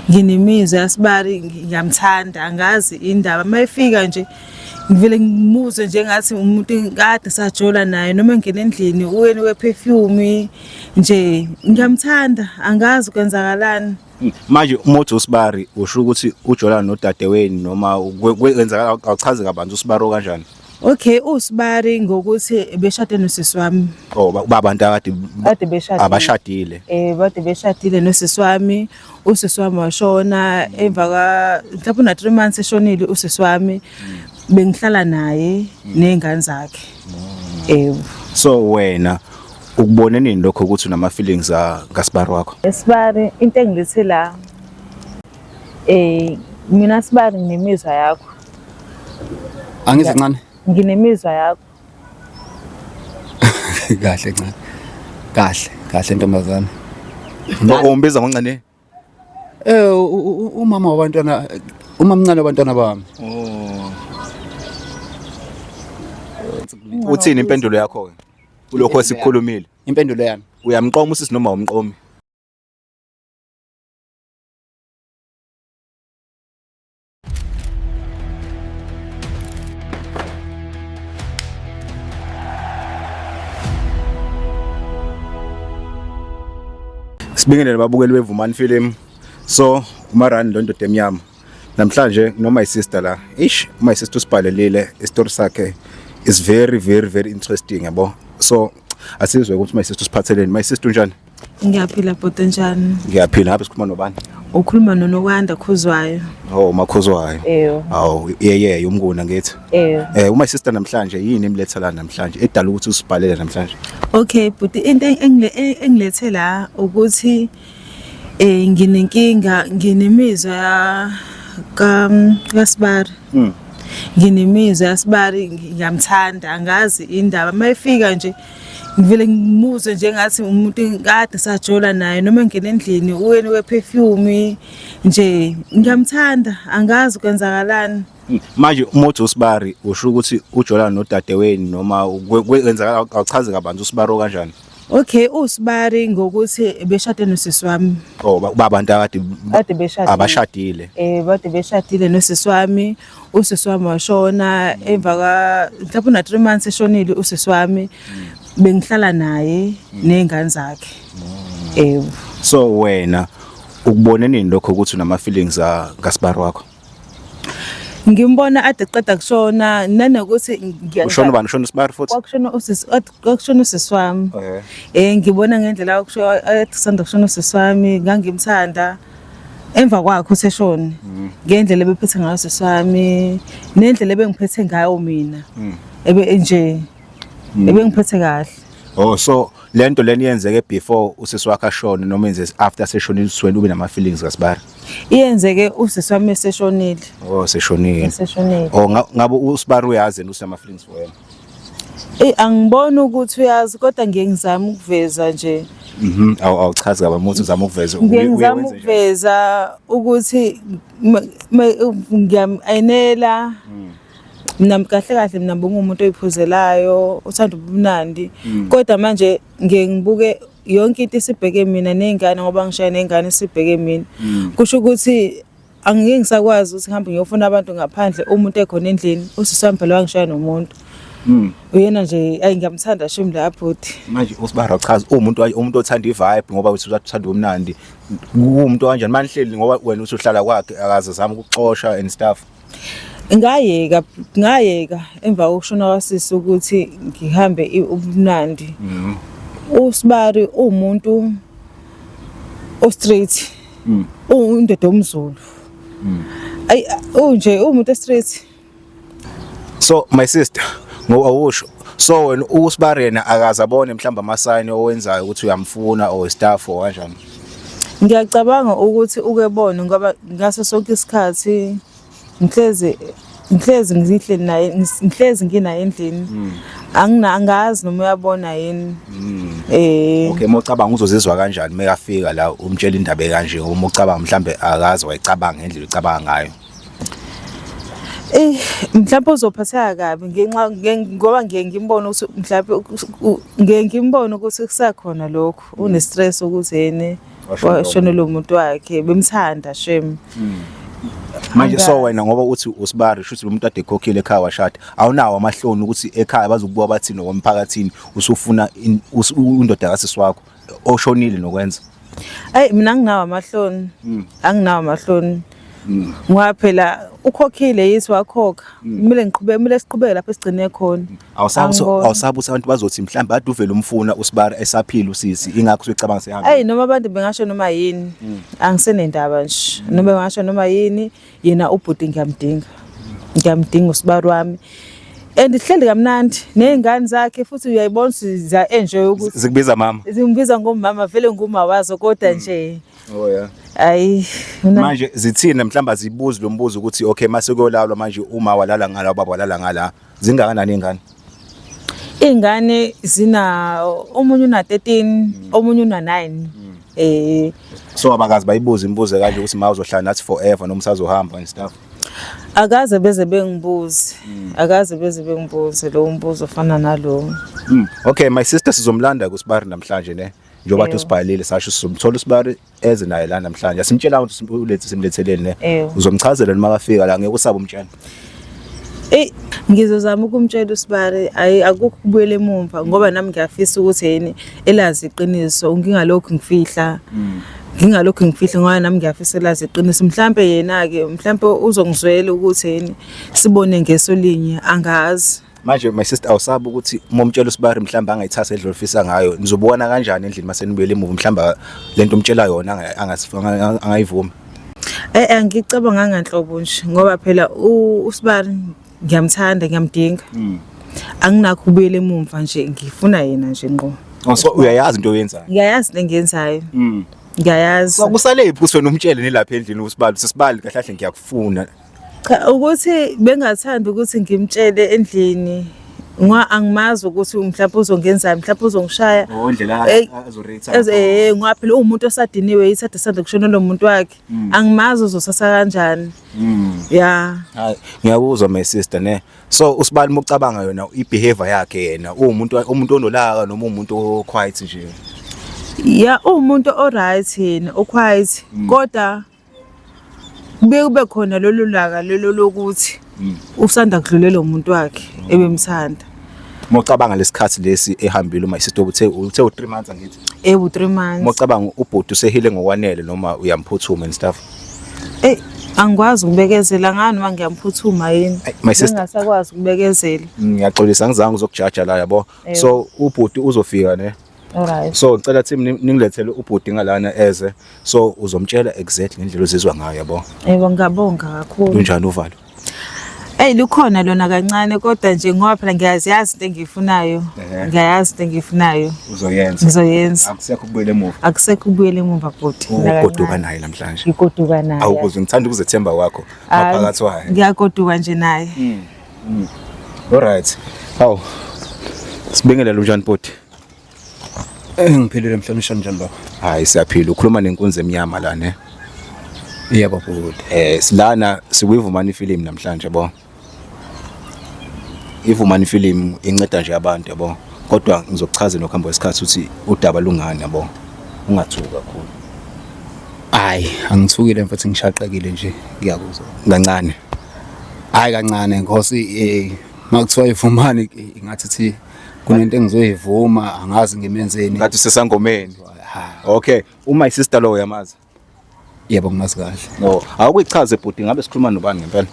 Nginemizwa yaSibari, ngiyamthanda, angazi indaba. Uma efika nje ngivele ngimuzwe nje ngathi umuntu kade sajola naye, noma engena endlini uyena we-perfume nje, ngiyamthanda, angazi kwenzakalani. Manje uma uthi uSibari usho ukuthi ujola nodadewenu noma kwenzakala, awuchaze kabanzi uSibari okanjani? Okay, uSibari ngokuthi beshade nosisi wami. Oh, babantu akade kade beshadile. Abashadile. Bade beshadile nosisi wami. Usisi wami washona emva kwa mhlawumbe una 3 months eshonile usisi wami. Bengihlala naye nezingane zakhe. Yebo. So wena ukubone nini lokho ukuthi unama feelings ngaSibari wakho? Sibari, into engilethe la, mina Sibari nginemizwa yakho. Angizi ncane. Nginemizwa yakho. Kahle ncane. Kahle, kahle ntombazane. Umbiza ngoncane? Umama wabantwana, umamncane wabantwana bami. Oh. Uthini impendulo yakho ke? Kulokho esikukhulumile. Impendulo yami. Uyamqoma usisi noma awumqomi? Sibingelele babukeli beVumani Film. So uMarani lo ndoda emnyama. Namhlanje noma my sister la. Ish, my sister usibhalelile isitori sakhe is very very very interesting, yabo. So asizwe ukuthi my sister usiphatheleni. My sister, unjani? Ngiyaphila bhuti, njani? Ngiyaphila. Ngabe sikhuluma nobani? Ukhuluma noNokwanda Khuzwayo. Oh, Makhuzwayo. Eyo. Awu, yeye umnguna ngithi. Eyo. Uma sister namhlanje yini emletha la namhlanje edala ukuthi usibhalele namhlanje? Okay bhuti, into engilethe la ukuthi nginenkinga, nginemizwa ya ka kaSibari. Nginemizwa yaSibari, ngiyamthanda, angazi indaba. Uma efika nje ngivele ngimuzwe nje ngathi umuntu kade sajola naye, noma engena endlini uyena we-perfume nje, ngiyamthanda, angazi kwenzakalani. Manje uma uthi uSibari usho ukuthi ujola nodadewenu noma kwenzakala, awuchaze kabanzi uSibari okanjani? Okay, uSibari ngokuthi beshade nosisi wami. Oh, babantu akade kade beshadile. Abashadile. Bade beshadile nosisi wami. Usisi wami washona emva kwa mhlawumbe una 3 months eshonile usisi wami. Bengihlala naye nezingane zakhe. Yebo. So wena ukubone nini lokho ukuthi unama feelings ngaSibari wakho? Ngimbona ade qeda kushona, nanokuthi Ushona ubani? Ushona uSibari futhi? Kwakushona usisi, kwakushona usisi wami. Okay. Ngibona ngendlela okusho sanda kushona usisi wami, ngangimthanda. Emva kwakhe useshona. Ngendlela ebephethe ngayo usisi wami, nendlela ebengiphethe ngayo mina. Ebe nje ebengiphethe kahle. Oh, so lento leni yenzeke before usisi wakhe ashone noma yenze after seshonile uswele ube nama feelings kaSibari? Iyenzeke usisi wami eseshonile. Oh, seshonile. Eseshonile. Oh, ngabe uSibari uyazi yena usinama feelings for wena? Angiboni ukuthi uyazi, kodwa ngiye ngizama ukuveza nje. Awuchazi kabi uma uthi uzama ukuveza. Ngiye ngizama Uye wenze njani? Ukuveza ukuthi ngiyam-ayinela. Mina kahle kahle mina bengumuntu oyiphuzelayo, uthanda ubumnandi. Kodwa manje ngiye ngibuke yonke into isibheke mina ney'ngane, ngoba ngishaye ney'ngane isibheke mina. Kusho ukuthi angeke ngisakwazi ukuthi ngihambe ngiyofuna abantu ngaphandle umuntu ekhona endlini. Usisi wami phela wangishaya nomuntu. Uyena nje, ayi ngiyamthanda shame la bhuti. Manje uSibari awuchazi umuntu othanda i-vibe ngoba uthi uthanda ubumnandi. Umuntu kanjani manihleli ngoba wena uthi uhlala kwakhe akaze azame ukuxosha and stuff? Ngayeka, ngayeka emva kokushona kwasisi ukuthi ngihambe ubumnandi. USibari uwumuntu o straight. Uyindoda yomZulu. Ayi unje umuntu straight. So my sister, ngoba awusho, so wena uSibari yena akaze abone mhlawumbe ama sign owenzayo ukuthi uyamfuna or stuff or kanjani? Ngiyacabanga ukuthi uke bone, ngoba ngaso sonke isikhathi ngihlezi ngihleli naye, ngihlezi nginaye endlini. Angina angazi noma uyabona yini. Okay, uma ucabanga uzozizwa kanjani mekafika la umtshela indaba ekanje, uma ucabanga mhlambe akazi wayicabanga ngendlela ucabanga ngayo? Eh mhlawumbe uzophatheka kabi ngenxa ngoba ngiye ngimbone ukuthi mhlawumbe ngiye ngimbone ukuthi kusakhona lokho une stress ukuthi yena washonelwa umuntu wakhe bemthanda shem. Manje so wena ngoba uthi usibari shuthi lo muntu ade ekhokhile ekhaya washada awunawo amahloni ukuthi ekhaya bazokubuka bathini ngokomphakathini usufuna indoda kasisi wakho oshonile nokwenza. Ayi mina anginawo amahloni. Anginawo amahloni. Ngoba phela ukhokhile yithi wakhokha. Kumele ngiqhubeke kumele siqhubeke lapho esigcine khona. Awusabi awusabi ukuthi abantu bazothi mhlawumbe ade uvele umfuna usibari esaphila usisi ingakho usuyicabanga sehamba. Ayi noma abantu bengasho noma yini angisenendaba nje. Noma bengasho noma yini yena ubhuti ngiyamdinga. Ngiyamdinga usibari wami. And sihleli kamnandi nezingane zakhe futhi uyayibona ukuthi ziya enjoy ukuthi Zikubiza mama. zimbiza ngomama vele nguma wazo kodwa nje Oh yeah. ayi Manje zithini mhlawumbe azibuzi lo mbuzo ukuthi okay mase kuyolalwa manje uma walala ngala ubaba walala ngala zingakanani ingane? Ingane zina omunye una 13 omunye una 9 eh. So abakazi bayibuza imibuzo kanje ukuthi ma uzohlala nathi forever noma usazohamba and stuff. Akaze beze bengibuze. Akaze beze bengibuze lo mbuzo ofana nalo. Okay my sister sizomlanda kusibari namhlanje ne. Njengoba athi usibhalile sasho sizomthola usibari eze naye la namhlanje. Asimtshela ukuthi ulethe simletheleni ne. Uzomchazela noma kafika la ngeke usabe umtshela. Ey ngizozama ukumtshela usibari ayi akukho kubuyela emumva ngoba nami ngiyafisa ukuthi yini elazi iqiniso ngingalokhu ngifihla. Ngingalokhu ngifihla ngoba nami ngiyafisa elazi iqiniso mhlambe yena ke mhlambe uzongizwela ukuthi yini sibone ngeso linye angazi. Manje my sister awusabi ukuthi uma umtshela usibari mhlawumbe angayithatha indlela ofisa ngayo nizobona kanjani endlini mase nibuyele emuva mhlawumbe lento umtshela yona angayivumi. Eh angicabanganga nhlobo nje ngoba phela usibari ngiyamthanda ngiyamdinga. Anginakho ukubuyela emumva nje ngifuna yena nje ngqo. Oh so uyayazi into oyenzayo. Ngiyayazi into engiyenzayo. Ngiyayazi. So kusalephi ukuthi wena umtshele nilapha endlini usibali sisibali kahle kahle ngiyakufuna. Cha ukuthi bengathanda ukuthi ngimtshele endlini ngoba angimazi ukuthi mhlawumbe uzongenzani mhlawumbe uzongishaya. Oh indlela azoreact. Eh ngoba phela uwumuntu osadiniwe yithatha sanda kushonela umuntu wakhe. Angimazi uzosasa kanjani. Yeah. Hayi ngiyakuzwa my sister ne. So usibali mucabanga yona ibehavior yakhe yena uwumuntu umuntu onolaka noma umuntu quiet nje. Yeah uwumuntu o right yena o quiet kodwa kube khona lolu laka lelo lokuthi usanda kudlulela umuntu wakhe ebemthanda. Mocabanga lesikhathi lesi ehambile uma sister uthe u3 months angithi. Ewu 3 months. Mocabanga ubhuti usehile ngokwanele noma uyamphuthuma and stuff. Ey angikwazi ukubekezela ngani uma ngiyamphuthuma yini. My sister ngingasakwazi ukubekezela. Ngiyaxolisa ngizange uzokujaja la yabo. So ubhuti uzofika ne. Alright. So ngicela team ningilethele ubhuti ngalana eze. So uzomtshela exactly ngendlela ozizwa ngayo yabo. Yebo ngiyabonga kakhulu. Lunjani uvalo? Ey lukhona lona kancane kodwa nje ngoba phela ngiyaziyazi into engiyifunayo. Ngiyayazi into engiyifunayo. Uzoyenza. Ngizoyenza. Akusekho ukubuyela emuva. Akusekho ukubuyela emuva bhuti. Ugoduka naye namhlanje. Ngigoduka naye. Awukuzwe ngithanda ukuzethemba kwakho ngaphakathi wayo. Ngiyagoduka nje naye. Alright. Hawu. Sibingelele unjani bhuti? Ngiphilile mhlonishwa njani baba? Hayi siyaphila ukhuluma nenkunzi emnyama la ne. Yebo bhuti. Silana sikuyivumani film namhlanje yabo. Ivumani film inceda nje abantu yabo. Kodwa ngizokuchaza nokuhamba kwesikhathi ukuthi udaba lungani yabo. Ungathuki kakhulu. Hayi angithukile mfethu ngishaqekile nje ngiyakuzwa. Kancane. Hayi kancane Nkosi makuthiwa ivumani ingathi thi kunento engizoyivuma angazi ngimenzeni. Ngathi usesangomeni. Okay, uma sister lo uyamazi. Yebo ngimazi kahle. No, awukuyichaze bhuti ngabe sikhuluma nobani ngempela?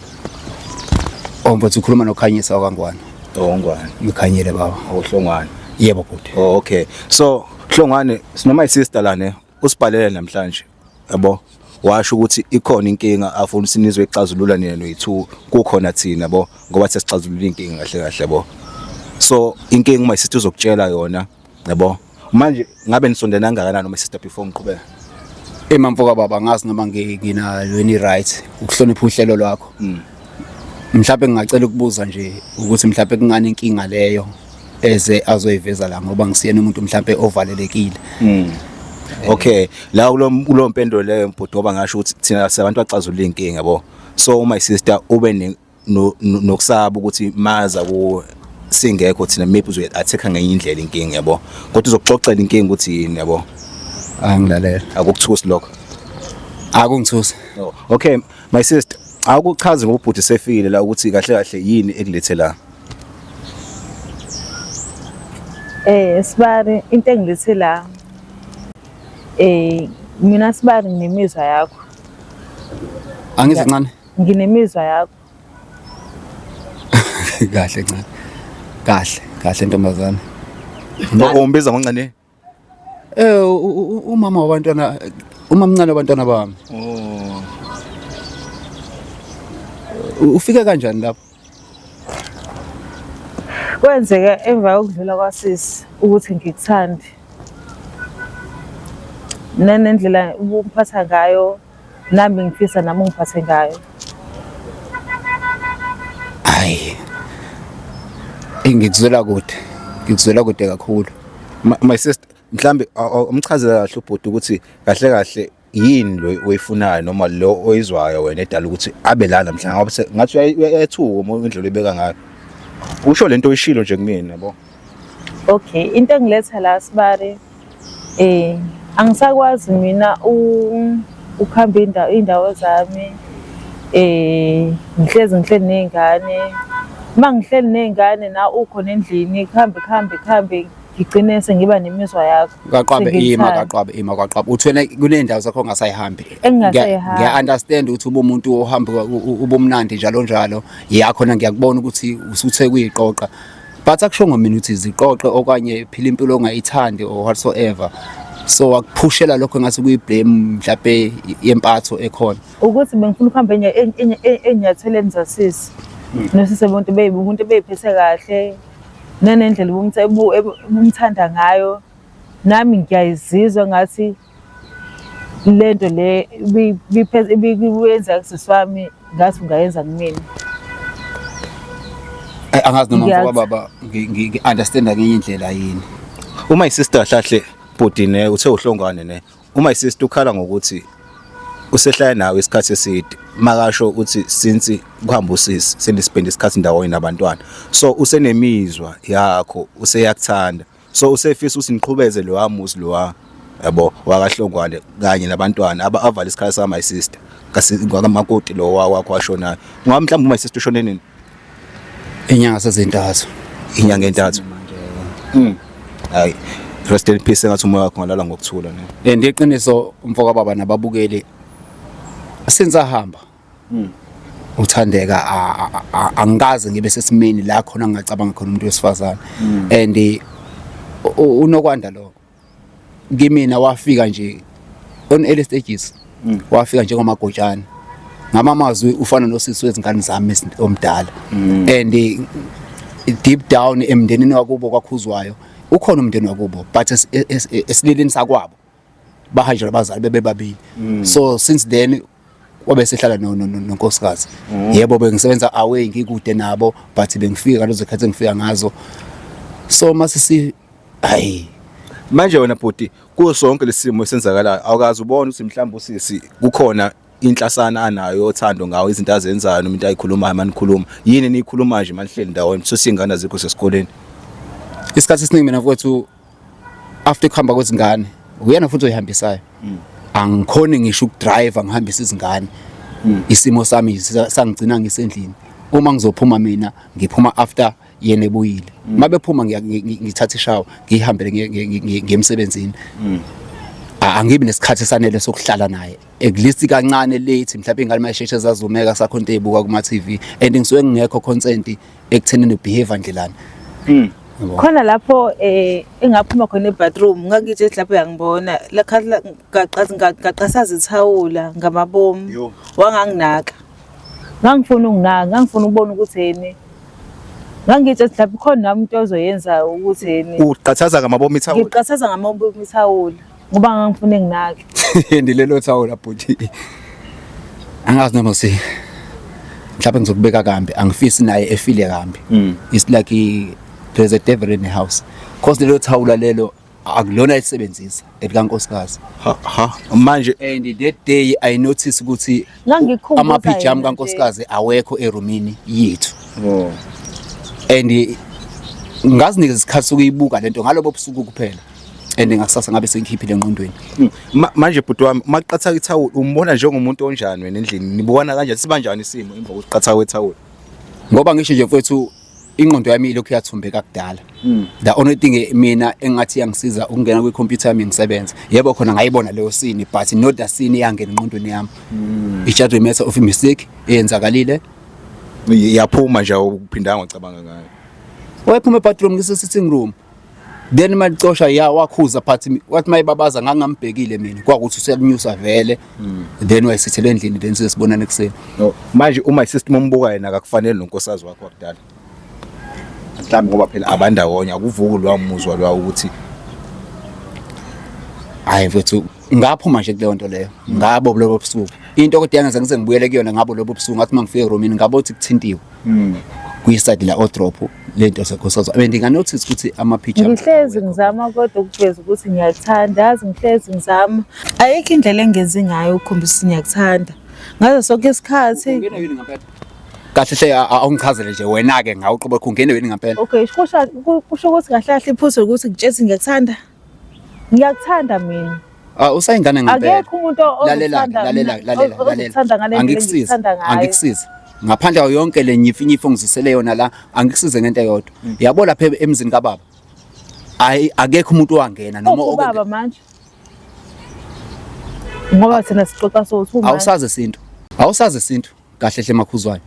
Oh mfethu ukhuluma noKhanyisa wakwaNgwane. Oh Ngwane. Ngikhanyile baba. Oh Hlongwane. Yebo bhuti. Oh okay. So Hlongwane sinoma sister la ne usibhalele namhlanje. Yabo. Washo ukuthi ikhona inkinga afuna sinizwe ixazulula nina noyi2 kukhona thina yabo ngoba sesixazulula inkinga kahle kahle yabo. So inkinga uma sister uzokutshela yona yabo. Manje ngabe nisondena kangakanani uma sister before ngiqhubeka? Emamfoka baba ngazi noma nginayo any right ukuhlonipha uhlelo lwakho. Mhlawumbe ngingacela ukubuza nje ukuthi mhlawumbe kungani inkinga leyo eze azoyiveza la ngoba ngisiyena umuntu mhlawumbe ovalelekile. Okay, la kulo mpendulo leyo mbhuti ngoba ngasho ukuthi thina sabantu baxazulula inkinga yabo. So my sister ube ne nokusaba ukuthi maza ku singekho thina, maybe uzoyi attack ngenye indlela inkinga, yabo, kodwa uzokuxoxela inkinga ukuthi yini, yabo. Angilalela. Akukuthusi lokho? Akungithusi. No. Okay, my sister, akuchaze ngobhuti sefile la ukuthi kahle kahle yini ekulethe la. Sibari, into engilethe la, mina sibari nginemizwa yakho. Angize ncane. Nginemizwa yakho. Kahle ncane. Kahle, kahle ntombazane. Umbiza ngoncane? Umama wabantwana, umamncane wabantwana bami. Oh. Ufike kanjani lapho? Kwenzeka emva kokudlula kwasisi ukuthi ngikuthande. Nanendlela ubumphatha ngayo, nami ngifisa nami ungiphathe ngayo. Hayi. Ngikuzwela kude. Ngikuzwela kude kakhulu. My sister, mhlambe umchazela kahle ubhuti ukuthi kahle kahle yini lo oyifunayo noma lo oyizwayo wena edala ukuthi abe lana mhlawumbe, ngoba ngathi uyayethuka uma indlela oyibeka ngayo. Usho lento oyishilo nje kumina, yabo. Okay, into engiletha la sibari, angisakwazi mina ukuhamba indawo zami, ngihlezi ngihleli ney'ngane. Uma ngihleli ney'ngane na ukhona endlini, kuhambe kuhambe kuhambe ngigcine sengiba nemizwa yakho. Kaqwabe ima. Sengikuthanda. Kaqwabe ima, kaqwabe. Uthwele kuney'ndawo zakho ongasayihambi. Engingasayihambi. Ngiya-understand ukuthi ube umuntu ohamba ubumnandi njalo njalo. Yakhona ngiyakubona ukuthi usuthe kuyiqoqa. But akushongo mina ukuthi ziqoqe okanye phila impilo ongayithandi or whatsoever. So akuphushela lokho ngathi kuyi-blame mhlawumbe yempatho ekhona. Ukuthi bengifuna ukuhamba ey'nyathelweni zasisi. Nosisi abantu umuntu beyiphethe kahle, nanendlela ubumthanda ngayo. Nami ngiyayizizwa ngathi lento le ibikwenza kusisi wami, ngathi ungayenza kumina. Angazi noma Ngiyazi. mfoka baba ngi-understanda ngenye indlela yini. Uma i-sister hlahle bhuti ne uthe uhlongwane ne, uma i-sister ukhala ngokuthi usehlala nawe isikhathi eside, makasho ukuthi since kuhamba usisi senispend isikhathi ndawonye nabantwana, so usenemizwa yakho, useyakuthanda, so usefisa ukuthi niqhubeze lo muzi lo, yabo, wakahlongwane kanye nabantwana avale isikhala sa my sister kamakoti lo wakho washonayo. Ngoba mhlawumbe my sister ushone nini? Inyanga sezintathu. Inyanga entathu. Hayi, rest in peace, engathi umoya wakho ngalala ngokuthula ne. And iqiniso mfoka baba nababukeli, since ahamba uthandeka angikaze ngibe sesimeni la khona ngingacabanga khona umuntu wesifazane, and unokwanda lokho kimina wafika nje on early stages, wafika njengomagotshana, ngamamazwi ufana nosisi wezingane zami omdala, and deep down emndenini wakubo kwakhuzwayo ukhona umndeni wakubo, but esililini sakwabo bahanjelwa abazali bebebabili. So since then wabe sehlala nonkosikazi. Yebo, bengisebenza away, ngikude nabo, but bengifika ngalezo khathi engifika ngazo, so mase hayi. Manje wena bhuti, kuso sonke lesimo esenzakalayo, awukazi ubona ukuthi mhlawumbe usisi kukhona inhlasana anayo yothando ngawo, izinto azenzayo noma into ayikhulumayo manikhuluma? Yini eniyikhuluma nje manihleli ndawonye, sesingane azikho sesikoleni? Isikhathi esiningi mina mfowethu, after kuhamba kwezingane, uyena futhi oyihambisayo. Angikhoni ngisho ukudrive ngihambise izingane. Isimo sami sangigcina ngisendlini. Uma ngizophuma mina, ngiphuma after yena ebuyile. Mabephuma ngithatha ishawa ngihambele ngiye emsebenzini. Angibi nesikhathi esanele sokuhlala naye, at least kancane late mhlawumbe ingane mayisheshe zazumeka sakho into ezibuka kuma TV, and ngisuke ngingekho consent ekuthenini behave ndlelani. Yabo. Khona lapho engaphuma khona ebathroom, ngakithi lapho uyangibona lakhala, ngaqasaza ithawula ngamabomu. Yo. Wanganginaka, ngangifuna unginaka, ngangifuna ukubona ukuthi yini. Ngangithi lapho khona nami into ozoyenza ukuthi yini. Uqathaza ngamabomu ithawula? Ngiqathaza ngamabomu ithawula ngoba ngangifuna enginake. Ndilelo thawula bhuti, angazi noma si mhlawumbe ngizokubeka kambi, angifisi naye efile kambi. It's like there's a devil in the house, cause lelo thawula lelo. Akulona elisebenzisa elikankosikazi. Ha ha manje And that day I noticed ukuthi Ngangikhumbuza amaphijama yena nje. kankosikazi awekho erumini yethu. Oh. And ngazinikeza isikhathi sokuyibuka lento ngalobo busuku kuphela. And ngakusasa ngabe sengikhiphile engqondweni. Manje bhuti wami maqatha ithawula umbona njengomuntu onjani wena endlini nibukana kanjani sibanjani isimo emva kokuqatha kwethawula? Ngoba ngisho nje mfowethu, ingqondo yami ilokhu yathumbeka kudala. The only thing mina engathi yangisiza ukungena kwi-computer yami ngisebenze. Yebo khona ngayibona leyo scene, but not the scene eyangena engqondweni yami. It's just a matter of a mistake eyenzakalile. Yaphuma nje, awuphindanga wacabanga ngayo? Wayephuma ebathroom ngise sitting room. Then malicosha ya wakhuza, but wathi mayibabaza ngangambhekile mina, kwakuthi usekunyusa vele. Then wayesithele endlini, then sesibonana ekuseni. No, manje uma i-system ombuka yena akakufanele nonkosikazi wakho wakudala. Mhlawumbe ngoba phela abandawonye akuvuki lwa muzwa lwa ukuthi Hayi mfethu, ngaphuma nje kuleyo nto leyo ngabo lobo busuku. Into kodwa yangenza ngize ngibuyele kuyona ngabo lobo busuku, ngathi mangifika erumini ngabo ukuthi kuthintiwe kuyiside la wardrobe lento senkosikazi, and nganotice ukuthi ama-picture Ngihlezi ngizama kodwa ukuveza ukuthi ngiyakuthanda, yazi ngihlezi ngizama. Ayikho indlela engenzi ngayo ukukhombisa ukuthi ngiyakuthanda. Ngazo sonke isikhathi. Ungena yini ngempela kahle hle? Awungichazele nje wena-ke ngawe uqobo lakho, ungene yini ngempela? Okay, kusho ukuthi kahle kahle iphutha ukuthi ngitshela ngiyakuthanda. Ngiyakuthanda mina. Ah, usayingane ngempela. Akekho umuntu Lalela, ozokuthanda lalela, mina- lalela, lalela. ozokuthanda ngale ndlela Angikusizi, engikuthanda ngayo. angikusizi. Ngaphandle kwayo yonke le nyifinyifo ongizisele yona la, angikusize ngento eyodwa. Yabo lapha emzini kababa, ayi, akekho umuntu owangena noma Uphi ubaba manje? Ngoba thina sixoxa sowu-two manje. Awusazi isintu, awusazi isintu kahle hle, Makhuzwayo.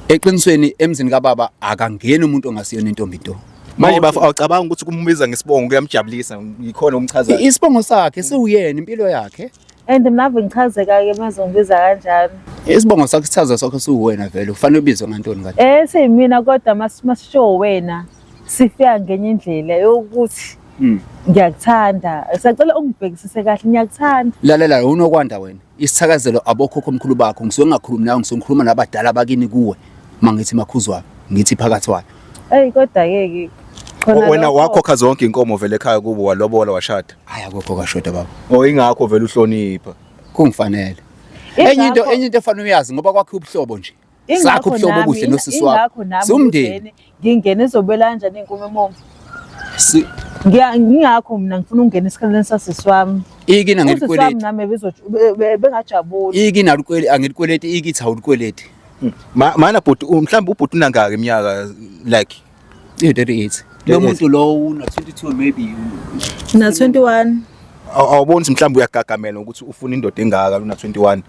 Eqinisweni emzini kababa akangeni umuntu ongasiyona intombi nto. Manje bafo, awucabanga ukuthi kumbiza ngesibongo kuyamjabulisa, yikhona umchazayo? Isibongo sakhe siwuyena impilo yakhe. And mina ave ngichazeka-ke mazongibiza kanjalo. Isibongo sakhe sithaza sakho siwuwena vele, ufanele ubizwe ngantoni kade? Seyimina kodwa masishow wena sifika ngenye indlela yokuthi ngiyakuthanda. Sacela ungibhekisise kahle, ngiyakuthanda. Lalela, unokwanda wena, isithakazelo abokhokho omkhulu bakho. Ngisuke ngingakhulumi nawe, ngisuke ngikhuluma nabadala bakini kuwe. Mangithi Makhuzwayo, ngithi phakathi wayo. Eyi kodwa-ke ke khona Wena wakhokha zonke inkomo vele ekhaya kubo, walobola, washada? Hayi, akukho kashoda baba. Oh, ingakho vele uhlonipha. Kungifanele. Enye into, enye into efanele uyazi, ngoba kwakhe ubuhlobo nje, sakho ubuhlobo obuhle nosisi wakho, Ingakho nami siwumndeni. Ngingene izobela kanjani iy'nkomo emomvu? Ngingakho mina ngifuna ukungena esikhaleni sasisi wami. Ikina Usisi wami ngelikweleti. nami bengajabuli. Ikina alukweleti, angilikweleti, ikithi awulikweleti. Mana bhuti, mhlawumbe ubhuti unangaki iminyaka, like? I-38 lo muntu lo una 22 maybe. Na 21. Awuboni ukuthi mhlawumbe uyagagamela ukuthi ufuna indoda engaka una 21?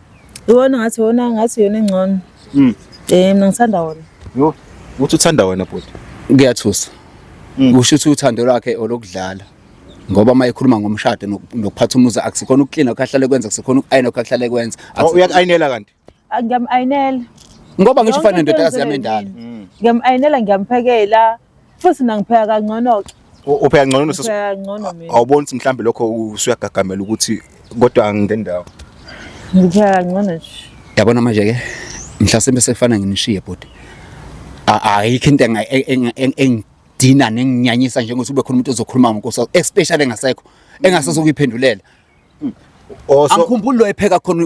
Iwona ngathi, wona ngathi yona engcono. Mina ngithanda wona. Yo, uthi uthanda wena bhuti. Kuyathusa. Kusho ukuthi uthando lwakhe olokudlala, ngoba uma ekhuluma ngomshado nokuphatha umuzi, akusikhona ukuklina okho ahlale kwenza, akusikhona uku-ayina okho ahlale kwenza. Oh, uyaku-ayinela kanti? Ngiyam-ayinela. Ngoba ngisho Yonke ufana into nendodakazi yami engizoyenza endala. mina. Ngiyam-ayinela, ngiyamphekela, futhi nangipheka kangcono-ke. Upheka ngcono nosisi? Ngipheka kangcono mina. Awuboni ukuthi mhlawumbe lokho usuyagagamela ukuthi kodwa angingendawo? Ngipheka kangcono nje. Yabona manje-ke, mhlasimbe sekufana nginishiye bhuti. Ayikho into engidina nenginyanyisa njengokuthi kube khona umuntu ozokhuluma ngonkosikazi, especially engasekho, engasezokuyiphendulela. Oh, so Angikhumbuli lo epheka khona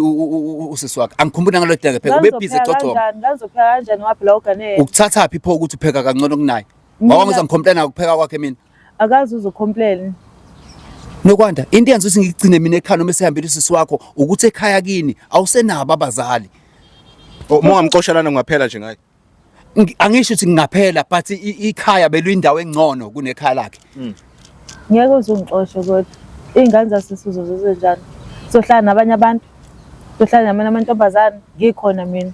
usisi wakhe, angikhumbuli nangalo deke pheka ubebhizi Ngangizopheka ecocoma. kanjani? Ngangizopheka kanjani ngoba phela uganele? Ukuthathaphi pho ukuthi upheka kangcono kunaye? Mina- Ngoba ngicomplaina ngokupheka kwakhe mina? Akazi uzocomplain. Nokwanda, into yenza ukuthi ngigcine mina ekhaya noma esehambile usisi wakho ukuthi ekhaya kini awusenabo abazali. Oh, uma ungamxosha lana ungaphela nje ngaye? Angisho ukuthi ngingaphela, but ikhaya beluyindawo engcono kunekhaya lakhe. Ngeke uzungixoshe kodwa. Iy'ngane zasisi uzozenze njani? Sohlala nabanye abantu? Sohlala namanye amantombazane? Ngikhona mina.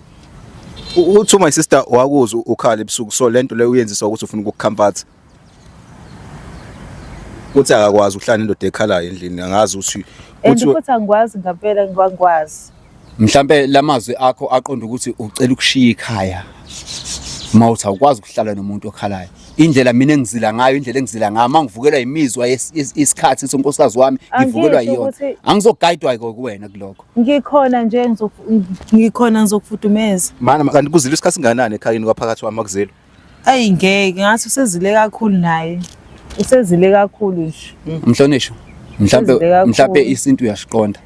Uthi my sister wakuzwa ukhala ebusuku, so lento leyo uyenziswa ukuthi ufuna ukukucomfort. Uthi akakwazi ukuhlala nendoda ekhalayo endlini, angazi ukuthi And uthi futhi angikwazi ngampela, ngikwazi. Mhlambe lamazwi akho aqonda ukuthi ucela ukushiya ikhaya mawuthi awukwazi ukuhlala nomuntu okhalayo. Indlela mina engizila ngayo, indlela engizila ngayo mangivukelwa imizwa isikhathi sonkosikazi wami, ngivukelwa Angisho yiyona. Angizogayidwa kuwena kulokho. Ngikhona nje, ngikhona ngizokufudumeza. Mana, kanti kuzila isikhathi singanani ekhayeni kwaphakathi kwami akuzilo? Ayi ngeke, ngathi usezile kakhulu naye. Usezile kakhulu nje. Mhlonishwa, mhlambe Usezile kakhulu. mhlambe isintu uyasiqonda.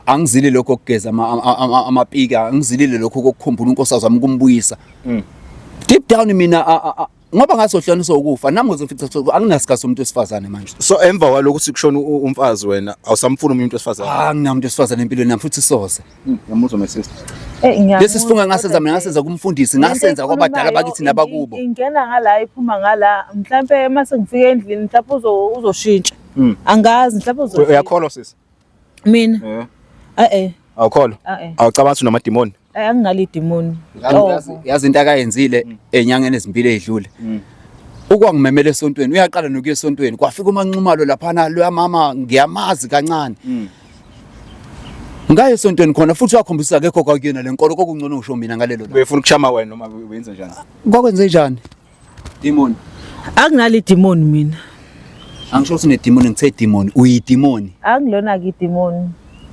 Angizili lokho okugeza amapika, angizilile lokho kokukhumbula unkosikazi wami kumbuyisa. Deep down mina ngoba ngasohlukaniswa ukufa nami ngizofica anginasikhathi somuntu wesifazane manje. So emva kwalokhu sikushona umfazi wena awusamfuni omunye umuntu wesifazane? Anginamuntu wesifazane empilweni nami futhi soze. Ngiyamuzwa my sister. Eh ngiyamuzwa. Lesi sifungo ngasenza mina, ngasenza kumfundisi, Lento ngasenza kwabadala eyikhulumayo bakithi nabakubo. Ingena ngala iphuma ngala. Mhlambe mase ngifika endlini mhlawumbe uzoshintsha. Angazi mhlawumbe uzoshintsha. Uyakholwa sisi? Mina? Eh. Eh eh. Awukholwa? Eh eh. Awucabanga ukuthi unamadimoni? Eh angingali demon. Yazi into akayenzile enyangeni ezimbili ezidlule. Ukwangimemela esontweni, uyaqala nokuya esontweni. Kwafika uManxumalo laphana, loya mama ngiyamazi kancane. Ngaye esontweni khona futhi wakhombisa akekho kwakuyena le nkolo, kokungcono ngisho mina ngalelo langa. Ubefuna ukuchama wena noma wenze njani? Kwakwenze njani? Demon. Anginali demon mina. Angisho ukuthi une-demon, ngithe demon, uyidemoni. Angilona ke demon.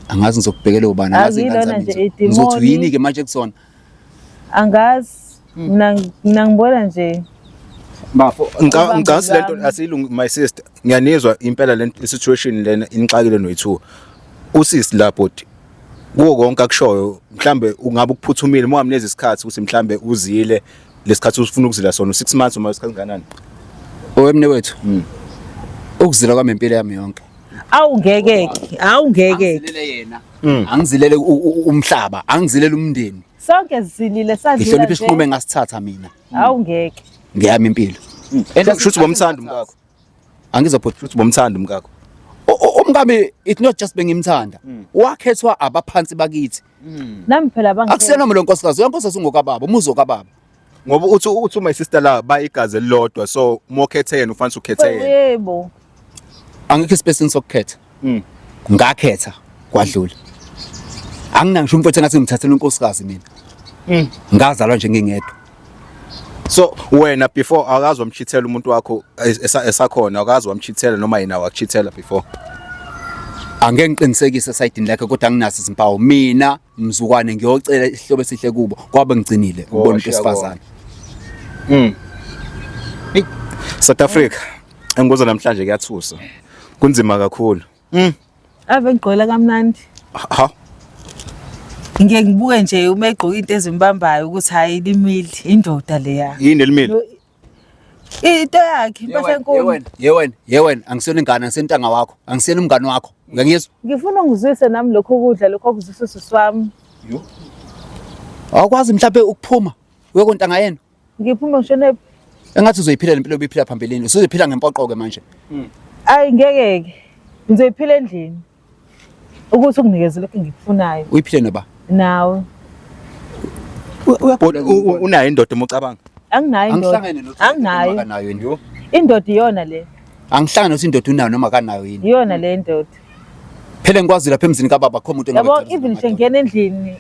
Angazi ngizokubhekela ubani, angazi ingane Angilona zami nje idemoni. ngizothi uyini ke manje kusona. Angazi. Mina ngibona nje. Bafo, Ubambo ngicabanga lento lwami. asilungi my sister. Ngiyanizwa impela le situation lena inixakile noyi2. Usisi la bhuti kuwo konke akushoyo mhlambe ungabe ukuphuthumile uma ungamnikeza isikhathi ukuthi mhlambe uzile lesikhathi usifuna ukuzila sona 6 months uma isikhathi kangakanani. Owemne wethu. Ukuzila kwami impilo yami yonke. Awungekeke, awungekeke. Angizilele yena. Angizilele umhlaba, angizilele umndeni. Sonke sizilile sadlula Ngihlonipha isinqumo nje. engasithatha mina. Awungeke. Ngeyami impilo. Shuthi bomthanda umkakho. Angizwa bhuti. Shuthi bomthanda umkakho. Umkami it's not just bengimthanda. Wakhethwa abaphansi bakithi. Nami phela bangikhetha. Akusena lo nkosikazi, uyankosikazi ungokababa, umuzi okababa. Ngoba uthi my sister la bayigazi elilodwa, so uma ukhethe yena ufanele ukhethe yena. Yebo. Angikho isipesini sokukhetha. Ngakhetha kwadlula. Angina ngisho umfowethu engathi ngimthathela unkosikazi mina. Ngazalwa nje ngingedwa. So wena before akazi wamchithela umuntu wakho esakhona, akazi wamchithela noma yena wakuchithela before? Angeke ngiqinisekise esayidini lakhe kodwa anginazo izimpawu. Mina mzukwane ngiyocela isihlobo esihle kubo kwabe ngigcinile ukubona umuntu Washiya wesifazane. Hey, South Africa engikuzo namhlanje kuyathusa. Kunzima kakhulu. Ave ngigqola kamnandi. Ha. Ngiye ngibuke nje uma egqoka into ezimbambayo ukuthi hayi limile indoda leya. Yini elimile? Into yakhe impahla enkulu. Ye wena, ye wena, angisiyona ingane, angisentanga wakho, angisiyena umngane wakho. Uyangizwa? Ngifuna ungizwise nami lokho kudla lokho okuzwisa usisi wami. Awukwazi mhlawumbe ukuphuma uye kontanga yena. Ngiphuma ngishone Engathi uzoyiphila lempilo obuyiphila phambilini. Usuzoyiphila ngempoqo ke manje. Ayi ngeke ke. Ngizoyiphila endlini. Ukuthi unginikeze lokho engikufunayo. Uyiphile noba? Nawe. Uyagula. Unayo indoda uma ucabanga? Anginayo indoda. Angihlangene nokuthi Anginayo. akanayo yini. Indoda iyona le. Angihlangene nokuthi indoda unayo noma akanayo yini. Iyona le indoda. Phela ngikwazi lapha emzini kababa akho umuntu Yabo even nje ngena endlini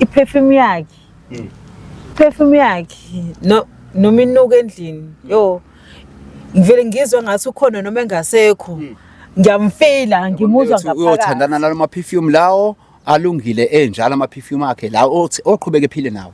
iperfume yakhe. Perfume yakhe no noma inuka endlini. Yo. Ngivele ngizwe ngathi ukhona noma engasekho. Ngiyamfila ngimuzwa ngaphakathi. Uyothandana nalo ma perfume lawo alungile enjalo ama perfume akhe lawo othi oqhubeke ephile nawo.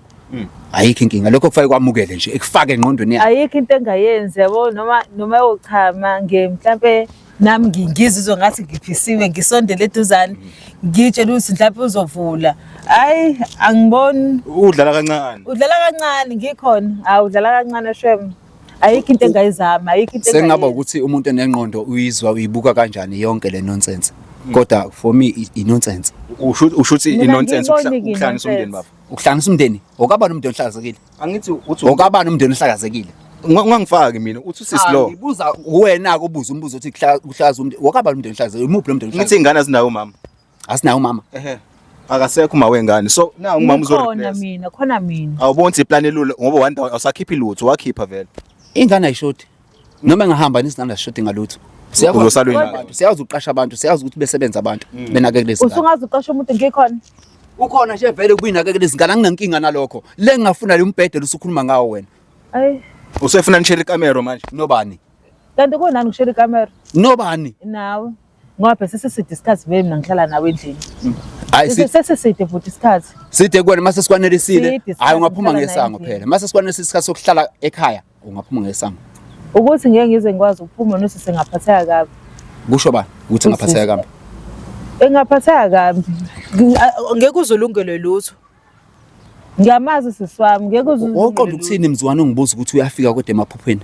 Ayikho inkinga lokho kufanele kwamukele nje ekufake engqondweni yakhe. Ayikho into engayenzi yabo noma yochama nge mhlambe nami ngizizwe ngathi ngiphisiwe ngisondele eduzane ngitshela ukuthi mhlawumbe uzovula. Hayi angiboni. Udlala kancane. Udlala kancane ngikhona. Hawu udlala kancane shem. Ayikho into engayizama, ayikho into Sengaba engayenza. ukuthi umuntu enengqondo uyizwa uyibuka kanjani yonke le nonsense. Kodwa for me i nonsense. Usho ukuthi Mina i nonsense angiyiboni-ke ukuhlanganisa umndeni i-nonsense. baba. Ukuhlanganisa umndeni, okabani umndeni ohlakazekile? Angithi uthi Okabani umndeni ohlakazekile? Ungangifaki mina uthi usisi lo. Ngibuza wena ke ubuza umbuzo uthi kuhlaza umndeni. Okabani umndeni ohlakazekile? Umuphi lo mndeni Ngithi ohlakazekile? ingane azinawo umama. Asinawo umama. Ehe. Akasekho uma wengane. So na umama uzo Khona replace. mina, khona mina. Awuboni ukuthi iplan elula ngoba one day awusakhiphi lutho wakhipha vele. Ingane ayishodi. Noma engahamba nisingane asishodi ngalutho. Siyazi Uzosalwa ukuqasha yini? abantu, siyazi ukuqasha abantu, siyazi ukuthi besebenza abantu benakekele izingane. Usungaze uqashe umuntu ngikhona. Ukhona nje vele kuyinakekele izingane anginankinga nalokho. Le ngingafuna le umbhede usukhuluma ngawo wena. Ayi, Usefuna nishele ikamero manje. Nobani? kanti kunani ngishela ikamera Nobani? nawe? Ngoba phela sesiside isikhathi vele mina ngihlala nawe endlini. Hayi Sesiside futhi isikhathi. side kuwena mase sikwanelisile. Side isikhathi Hayi ungaphuma ngihlala naye ngesango endlini. phela. Mase sikwanelisile isikhathi sokuhlala ekhaya ungaphuma ngesango. Ukuthi ngeke ngize ngikwazi ukuphuma nosisi engaphatheka kabi. Kusho bani ukuthi ngaphatheka kabi? Engaphatheka kabi. Ngeke uzulungelwe lutho. Ngiyamazi sisi wami, ngeke uze Wawuqonda ukuthini mzwane ungibuza ukuthi uyafika kodwa emaphupheni?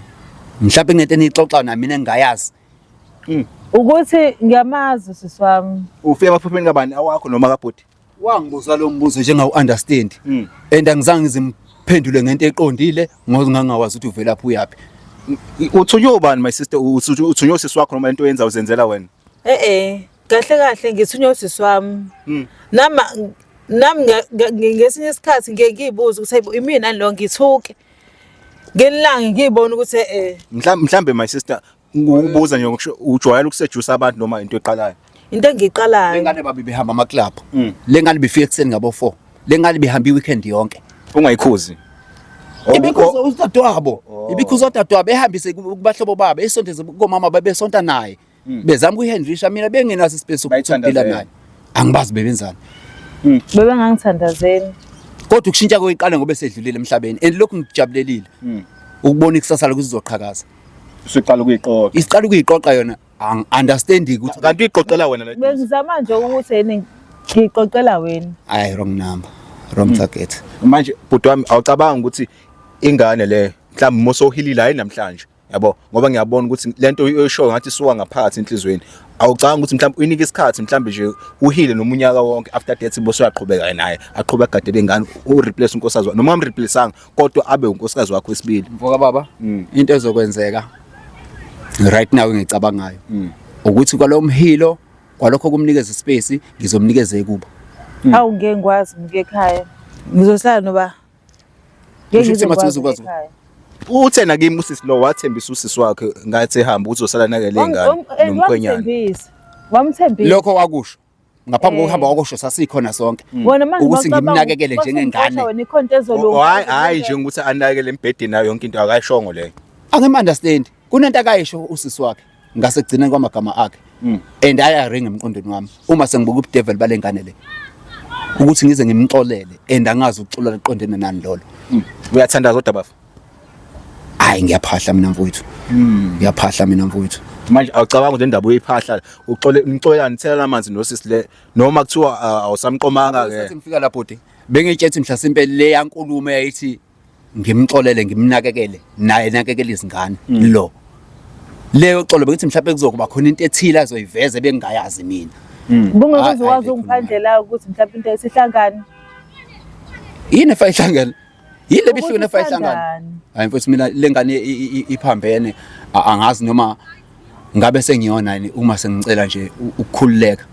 Mhlawumbe kunento eniyixoxa na mina engingayazi. Ukuthi ngiyamazi sisi wami. Ufika emaphupheni kabani awakho noma kabhuti? Wangibuza lo mbuzo njengawu understand. And angizange ngizimphendule ngento eqondile ngoba ngangawazi ukuthi uvelaphi uyaphi. Uthunywe ubani my sister? Uthunywe usisi wakho noma lento oyenza uzenzela wena? Eh eh, kahle kahle ngithunywe usisi wami. Nama nami ngesinye isikhathi ngiye ngiyibuze ukuthi hayibo imina lo ngithuke. Ngelanga ngiyibona ukuthi eh Mhlambe my sister ukubuza nje ngokusho ujwayele ukuseduce abantu noma into eqalayo. Into engiqalayo. Lengane babi behamba ama club. Lengane bifika ekuseni ngabo 4. Lengane bihamba iweekend yonke. Ungayikhuzi. Ibikhuza udadewabo. Ibikhuza udadewabo ehambise kubahlobo babo esondeze komama babesonta naye. Bezama ukuyihandlisha mina bengenaso ispace sokudila naye. Angibazi bebenzani. Bebengangithandazeli. Kodwa ukushintsha koyiqala ngoba esedlulile emhlabeni and lokhu ngikujabulelile. Ukubona ikusasa lokhu sizoqhakaza. Usuqala ukuyiqoqa. Isiqala ukuyiqoqa yona ang understand ukuthi Kanti uyiqoqela wena le. Bengizama nje ukuthi yini ngiqoqela wena. Ay wrong number. Wrong target. Manje bhuti wami awucabanga ukuthi ingane le mhlawumbe mosohilile hayi namhlanje yabo ngoba ngiyabona ukuthi lento oyishoyo ngathi isuka ngaphakathi enhlizweni awucabanga ukuthi mhlawumbe uyinike isikhathi mhlawumbe nje uhile nomunyaka wonke after that bose uyaqhubeka naye aqhubeka agadele ingane u replace unkosikazi wakho noma amreplaceanga kodwa abe unkosikazi wakho wesibili. Mfoka baba, into ezokwenzeka right now engicabangayo ukuthi kwalo mhilo kwalokho kumnikeza ispace ngizomnikeza ekubo. Awu ngeke ngikwazi ngike ekhaya. Ngizohlala noba ngeke Kusho ukuthi ngize mathi ngikwazi uzokwazi ekhaya. Uthe nakimi usisi lo wathembisa usisi wakhe ngathi ehamba ukuthi uzosala nakele ingane nomkhwenyana. Wamthembisa. Wamthembisa. Lokho wakusho ngaphambi kokuhamba wakusho sasikhona sonke. Wena manje Ukuthi mawucabanga ngimnakekele njengengane. Wena ikhona into ezolunga. Hayi hayi nje ukuthi anakele embhedeni nayo yonke into akayishongo leyo. Angim understand. Kunento akayisho usisi wakhe ngasekugcineni kwamagama akhe. And ayaringa emqondweni wami uma sengibuka ubudevil balengane le. Ukuthi ngize ngimxolele and angazi ukuxolela kuqondene nani lolo. Uyathandaza kodwa bafa. Hayi ngiyaphahla mina mfowethu. Ngiyaphahla mina mfowethu. Manje awucabanga ukuthi le ndaba uyiphahla uxole nixolelane nithela amanzi nosisi le noma kuthiwa awusamqomanga ke. Ngesikhathi ngifika lapho bhuti bengitshethi mhlasimpe le yankulumo eyayithi ngimxolele ngimnakekele naye nakekele izingane lo leyo xolo bengithi mhlawumbe kuzokuba khona into ethile azoyiveza ebengingayazi mina. Bungeke Hayi, uze wazi hayi, ungiphandlela ukuthi mhlawumbe into esihlangane. Yini efa ihlangene? Yini le bihlukene efa ihlangane? Ukuthi Hayi mfowethu mina lengane iphambene angazi noma ngabe sengiyona yini uma sengicela nje ukukhululeka.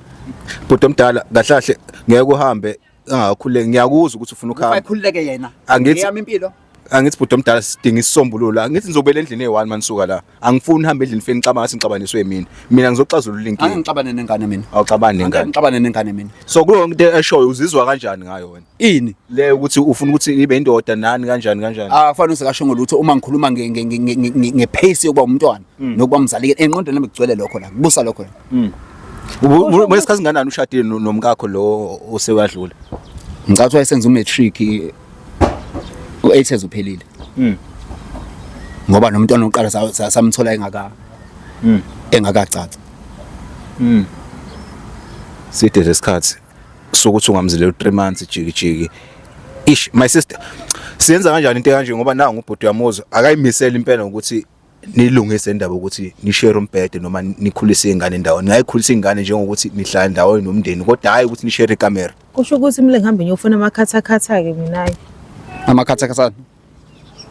Bhuti omdala kahle kahle ngeke uhambe angakhululeki ngiyakuzwa ukuthi ufuna ukuhamba. Ukhululeke yena. Angithi- Eyami impilo. Angithi bhuti omdala sidinga isisombululo. Angithi nizobuyela endlini eyi-1 manisuka la. Angifuni uhambe endlini fike nixabane ngathi nixabaniswe mina. Mina ngizoxazulula inkinga. Angixabane nengane mina. Awuxabani nengane. Angixabane nengane mina. So kuyo yonke into eshoyo uzizwa kanjani ngayo wena? Ini? Le ukuthi ufuna ukuthi ibe indoda nani kanjani kanjani. Akufanele usekasho ngolutho uma ngikhuluma ngepace yokuba umntwana nokuba umzali engqondweni nami kugcwele lokho la kubusa lokho la. Ubesikhathi nganani ushadile nomkakho lo osewuyadlula? Ngicabanga ukuthi wayesenza umatric u8 years uphelile. Ngoba nomntwana oqala samthola engaka engakacaci. Side lesikhathi sokuthi ungamzilela u3 months jiki jiki. Ish my sister siyenza kanjani into kanje ngoba nangu ubhuti uyamuzwa akayimisela impela ukuthi nilungise indaba ukuthi nishare umbhede noma nikhulise ingane endaweni. Ningayikhulisa ingane njengokuthi nihlala ndawonye nomndeni kodwa hayi ukuthi nishare ikamera. Kusho ukuthi mina ngihambe ngiyofuna amakhathakhatha ke mina. Amakhathakhathana.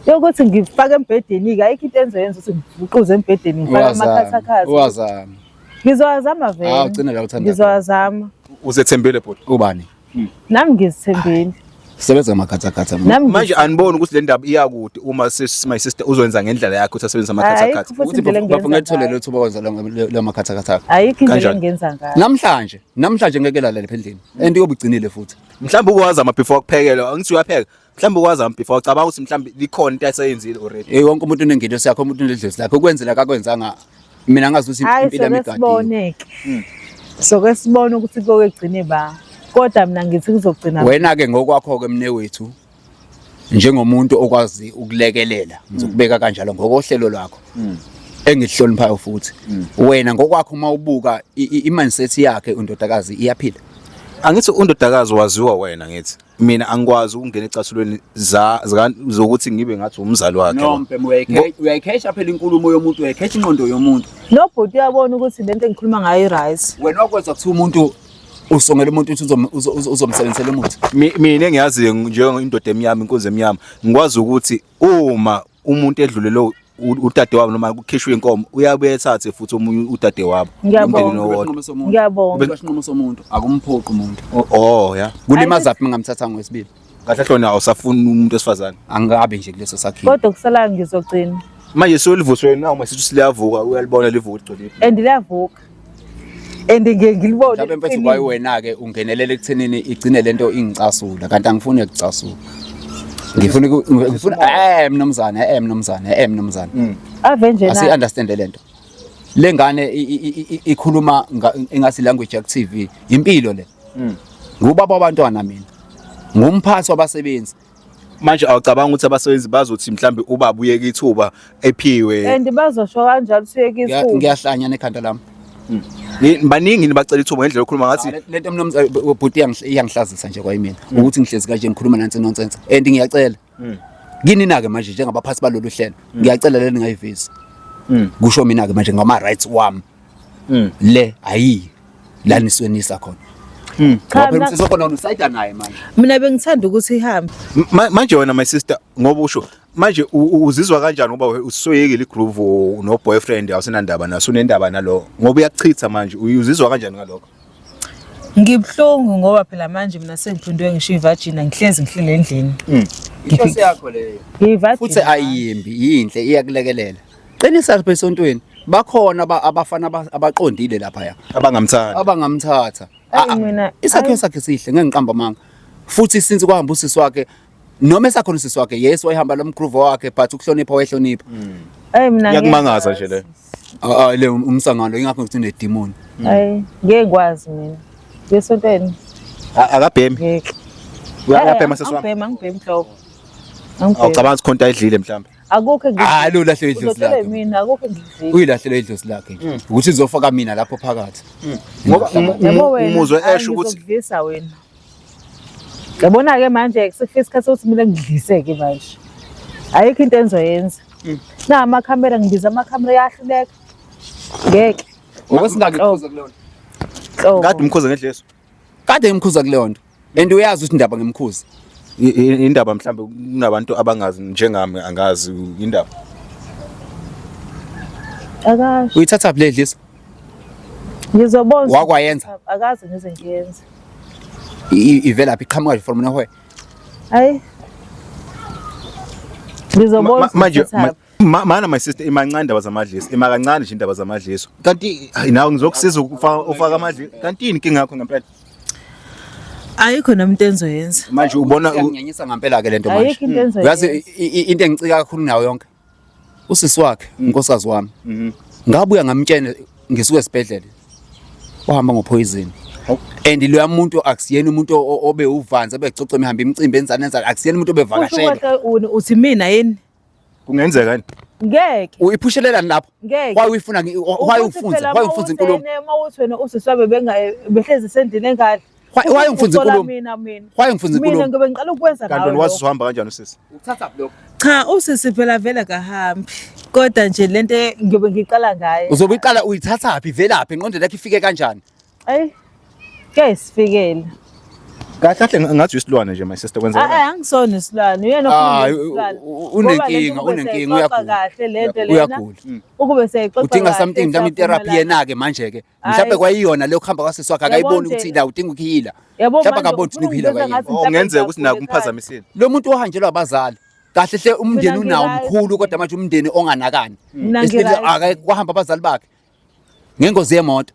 Yokuthi ngifake embhedeni ke ayikho into enzoyenza ukuthi ngivuquze embhedeni ngifake amakhathakhatha. Uwazama. Ngizowazama vele. Ah, ugcine la uthanda. Ngizowazama. Uzethembile bhuti. Ubani? Nami ngizithembile. Sebenza amakhathakhatha. mina. Nami Manje aniboni ukuthi le ndaba iyakude uma sis my sister uzoyenza ngendlela yakhe ukuthi asebenzise amakhathakhatha. Ayikho futhi Ukuthi indlela bafo engingenza ngethole ngayo. lo thuba kwenza lo makhathakhatha. Ayikho indlela Kanjani? engingenza ngayo. Namhlanje ngeke lala lapha endlini. And iyobe ugcinile futhi. Mhlawumbe ukwazama before kuphekela, angithi uyapheka. Mhlawumbe ukwazama before ucabanga ukuthi mhlawumbe likhona into aseyenzile already. Eh wonke umuntu unengelosi yakhe, umuntu unedlozi lakhe. Ukwenzela akakwenzanga mina ngazi ukuthi Hayi impilo yami soke igadiwe. sibone ke. Soke sibone ukuthi koke gcine ba. Kodwa mina ngithi kuzogcina Wena ke ngokwakho ke mne wethu. Njengomuntu okwazi ukulekelela, ngizokubeka kanjalo ngokohlelo lwakho engihloniphayo futhi. Wena ngokwakho uma ubuka i-mindset yakhe undodakazi iyaphila. Angithi undodakazi waziwa wena, ngithi mina angikwazi ukungena ecathulweni zokuthi ngibe ngathi umzali wakhe. No mbhemu, uyayikhesha phela inkulumo yomuntu, uyayikhesha ingqondo yomuntu. Nobhuti uyabona ukuthi lento engikhuluma ngayo i-right. Wena wakwenza kuthiwa umuntu usongela umuntu uthi uzomsebenzisela umuthi. Mina engiyaziyo njengendoda emnyama, inkunzi emnyama, ngikwazi ukuthi uma umuntu edlulele udade wabo noma kukhishwe inkomo, uyabuye ethathe futhi omunye udade wabo. Ngiyabonga. Umndeni owodwa. Ngiyabonga. Isinqumo somuntu, akumphoqi umuntu. Oh ya. Kulimaza phi ngamthatha ngowesibili? Kahle hlona awusafuni umuntu wesifazane. Angikabi nje kuleso sakhiwo. Kodwa kusalayo ngizogcina. Manje solivuswe na uma sithi liyavuka, uyalibona livuka ligcwele. And liyavuka. And ngiye ngilibone. Mhlawumbe mfethu kwayi wena ke ungenelela ekuthenini igcine lento ingicasula, kanti angifuni ukucasula. Ngifuna mnumzane, mnumzane, mnumzane. Ave nje Asi na. understand lento. Le ngane ikhuluma engathi language ya TV, impilo le. Ngubaba wabantwana mina. Ngumphathi wabasebenzi. Manje awucabanga ukuthi abasebenzi bazothi mhlambe ubaba uyeka ithuba ephiwe? And bazosho kanjalo usuyeka ithuba. Ngiyahlanya nekhanda lami. Baningi nibacela ithuba ngendlela okhuluma ngathi. Lento mnumzane bhuti iyangihlazisa nje kwayimina ukuthi ngihlezi kanje ngikhuluma nansi nonsense, and ngiyacela kini na-ke manje njengabaphathi balolu hlelo, ngiyacela le ningayivezi. Kusho mina-ke manje ngama rights wami le ayiyi la niswenisa khona. Cha, Ngoba phela mina- umsisi okhona usayida naye manje. Mina bengithanda ukuthi ihambe. Manje wena my sister, ngoba usho manje uzizwa kanjani ngoba usoyekile igroove no boyfriend, awusenandaba naso, unendaba nalo ngoba uyakuchitha manje, uzizwa kanjani ngalokho? Ngibuhlungu ngoba phela manje mina sengiphindwe ngisho i-vagina, ngihlezi ngihlele endlini. Inhloso yakho leyo. Ngiyi-vagina. Futhi ayimbi, yinhle, iyakulekelela. Qinisa lapha esontweni. Bakhona abafana abaqondile lapha ya. Abangamthanda. Abangamthatha. Ayi, Ah, ah, mina- Isakhiwo ayi. sakhe sihle, ngeke ngiqamba amanga. Futhi since kwahamba usisi wakhe, noma esakhona usisi wakhe, yes wayehamba lo mgroove wakhe, but ukuhlonipha wayehlonipha. Ayi mina ngeke Iyakumangaza nje le. Ah, ah, le umsangano ingakho ngithi unedemon. Ayi ngeke ngikwazi mina. Ngesontweni Akabhemi. ngeke. Uyabhema sisi wami. Angibhemi, angibhemi nhlobo. Angibhemi. Awucabanga ukuthi khona into ayidlile mhlawumbe? Akukho engikudlile. Ah, lo lahle idlozi Uzotshela lakhe. mina akukho engikudlile. Uyilahlele idlozi lakhe nje. Ukuthi izofaka mina lapho phakathi. Ngoba Yabo wena. umuzwe ayi, esho ukuthi ngizokudlisa wena. Yabona ke manje sekufika isikhathi sokuthi mina ngidlise ke manje. Ayikho into engizoyenza. Na amakhamera, ngibiza amakhamera yahluleka. Ngeke. Ngokwesingaki ukukhuza kuleyo nto? Nhlobo. Kade umkhuza ngedleso. Kade ngimkhuza kuleyo nto. And uyazi ukuthi indaba ngimkhuza. Indaba mhlambe kunabantu abangazi njengami, angazi indaba. Akasho. Uyithatha phi le dliso? Ngizobona. Wakwayenza? Akaze ngize ngiyenze. Ivela phi, iqhamuka nje from nowhere? Hayi. Ngizobona. Manje ukuthi mana my sister, imancane indaba zamadliso, ima kancane nje indaba zamadliso. Kanti hayi nawe ngizokusiza ufaka amadliso. Kanti yini inkinga yakho ngempela? Ayikho nami into engizoyenza. Manje ubona Iyanginyanyisa ngempela ke lento manje. Ayikho into engizoyenza. Uyazi into engicika kakhulu nayo yonke. Usisi wakhe, unkosikazi wami. Ngabuya ngamtshena ngisuka esibhedlela. Wahamba ngopoison. And loya muntu akusiyena umuntu obe uvanzi abecoca imihamba imicimbi enzani enzani, akusiyena umuntu Kusho obevakashela. kahle uthi mina yini? Kungenzeka yini? Ngeke. Uyiphushelelani lapho? Ngeke. Why uyifuna why Ukuthi ufunza? phela Why ufunza inkulumo? uma uthi wena usisi wabe behlezi sendlini engadli. Why ungifunza Usola inkulumo? Mina mina. Why ngifunza Mina inkulumo? ngobe ngiqala ukwenza Kanti ngawe. wena wazi lokho. usuhamba kanjani usisi? Ukuthatha lokho. Cha, usisi phela vele akahambi. Kodwa nje lento ngiyobe ngiqala ngayo. Uzobe uyiqala uyithathaphi, ivelaphi, ingqondo yakho ifike kanjani? Ayi. Ke sifikele. Kahle kahle ngathi uyisilwane nje my sister, Ah, kwenzeka. ah, angisona isilwane. Uyena Ah, okhuluma ngesilwane. unenkinga, Ngoba lento unenkinga, ukube seyixoxa uyagula. kahle lento lena. Uyagula. Ukube seyixoxa Udinga kahle, something, mhlawumbe itherapy siyavumelana. yena-ke manje-ke. Mhlawumbe Hhayi. kwayiyona leyo kuhamba kwasisi wakhe akayiboni Yabo nje. ukuthi la udinga ukuhila. Yabo Mhlawumbe manje akaboni ukuthi ufuna ukuhila ukungiveza kwayena. ngathi Oh, mhlawumbe kungenzeka ukuthi ngiyagula naku umphazamisile. Lo muntu ohanjelwa abazali. Kahle hle umndeni Mina unawo ngi-right. mkhulu kodwa manje umndeni onganakani. Mina Esibili ngi-right. kwahamba abazali bakhe ngengozi yemoto.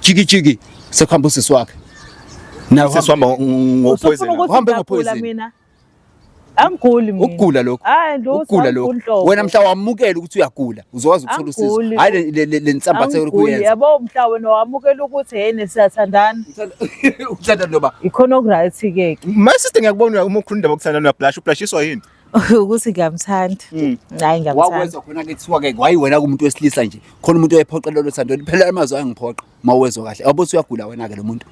Jiki jiki sekuhamba usisi wakhe. Naye Usisi uhamba Usufuna ngopoison. ukuthi Uhambe ngiyagula ngopoison. mina. Angiguli mina. Ukugula lokho. Hayi lutho. Ukugula lokho. Angiguli nhlobo. Wena mhla wamukela ukuthi uyagula, uzokwazi ukuthola usizo. Angiguli. Hayi le nsambathe Angiguli. yokuyenza. Yabo mhla wena wamukela ukuthi yena siyathandana. Uthanda noba Ikhona okuright ke ke. My sister, ngiyakubona uma ukhuluma indaba yokuthandana uyablush, ublushiswa yini? Ukuthi ngiyamthanda. Hayi ngiyamthanda. Wakwezwa khona ke kuthiwa ke kwayi wena kumuntu wesilisa nje. Khona umuntu oyephoqa lolo thando. Phela amazwi ayangiphoqa mawezwa kahle. Awubothi uyagula wena ke lo muntu.